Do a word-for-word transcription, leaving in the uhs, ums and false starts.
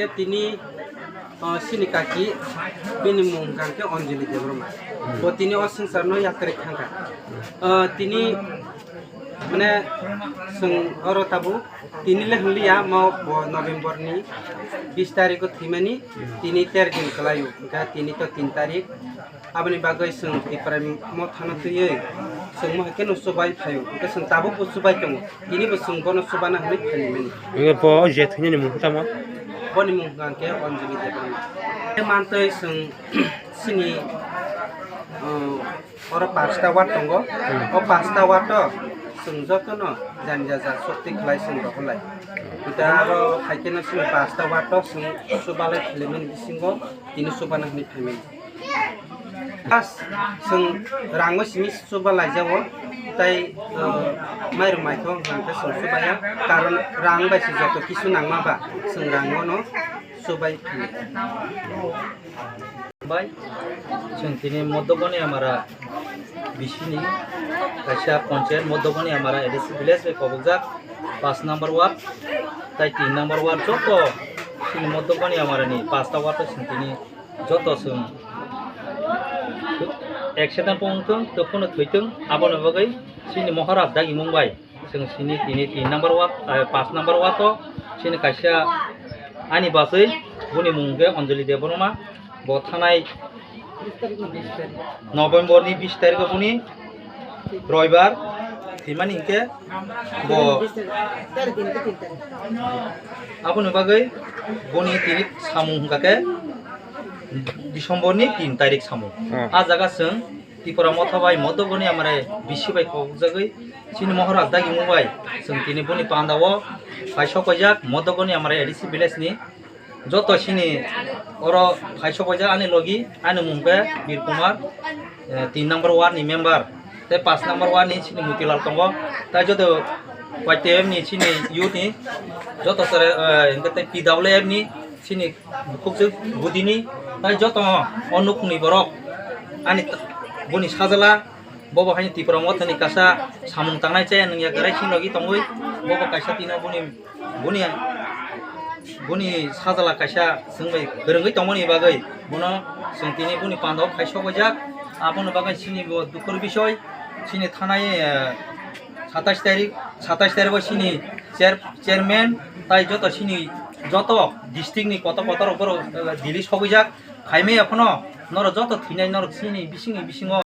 Tini, ah, sini kaki, bini mung hwnkha khe Anjali Debbarma. Bo tini o swngcharno yatrwi thangkha. Ah, tini, mane, chwng oro tabuk, tini le hwnliya, mo bo November ni bis tarikh o thwimani, tini ter din kwlaio, hwnkha tini to tin tarikh. Aboni bagwi chwng Tipra Mothano twiwi chwng mohai kheno chubai phaio, hwnkhe chwng tabukbo chubai tongo, tinibo chwng bono chubana hwnwi phaimani. Hwnkhe bo je thwinani mung tamo? Boni mung hwnkha khe Anjali Debbarma. Tei mantwi chwng chini, uh, oro pasta ward tongo. Hmm. O pasta ward o chwng jotono jani jaja chukti khlai chwng rohorlai. Hwnkhe aro hai kheno chini pasta ward o chwng chubalai philaimani bisingo tini chubana hwnwi phaimani. First, chwng rango simi chuba laijao, tai, uh, mairum maithok hwnkhe chwng chubaya, karon rang bai se joto kisu nangma ba, chwng rango no chubai phili. Bai, chwng tini Modogoni Amara bisini kaisa panchayat Modogoni Amara A D C village bai kobokjak, paanch number ward, tai tin number ward joto chini Modogoni Amara ni pasta ward o chwng tini joto chwng accident wngthung, tei phano thwithung, aboni bagwi chini Maharaj dagimung bai chwng chini tini tin number ward, eh, paanch number ward o chini kaisa ani bachwi, boni mung hwnkhe Anjali Debbarma, bo thanai November ni bis tarikh o boni Roibar thwimani hinkhe bo aboni bagwi boni tini samung hwnkha khe December ni tin tarikh samung. Hmm. Ah jaga chwng Tipra Motha bai Modogoni Amara bisi bai kobokjagwi chini Maharaj dagimung bai chwng tini boni panda o phai sokpaijak Modogoni Amara A D C village ni. Joto chini oro phai sokpaijak ani logi, ani mung khe Bir Kumar, eh, tin number ward ni member, tei paanch number ward ni chini Motilal tongo, tei joto Y T F ni chini youth ni joto sere, eh, hwnkhe tei P W F ni chini bukhukjwk budini, tei joto o nukni borok ani t-, boni sajla. Bobo haino Tipra Mothani kaisa samung tangnai chaya nungya kwrai sing logi tongwi, bobo kaisa tino boni, boni, boni sajla kaisa chwng bai kwrwngwi tongmani bagwi bono chwng tini boni panda o phai sokjak. Aboni bagwi chini bo dukhor bisoi, chini thanai, eh, satais tarik, satais tarik o chini chair-, chairman tai joto chini joto district ni kotor kotor borok, eh, Delhi sogwijak. Phaimaya phano norok joto thwinai norok chini bisingni bisingo.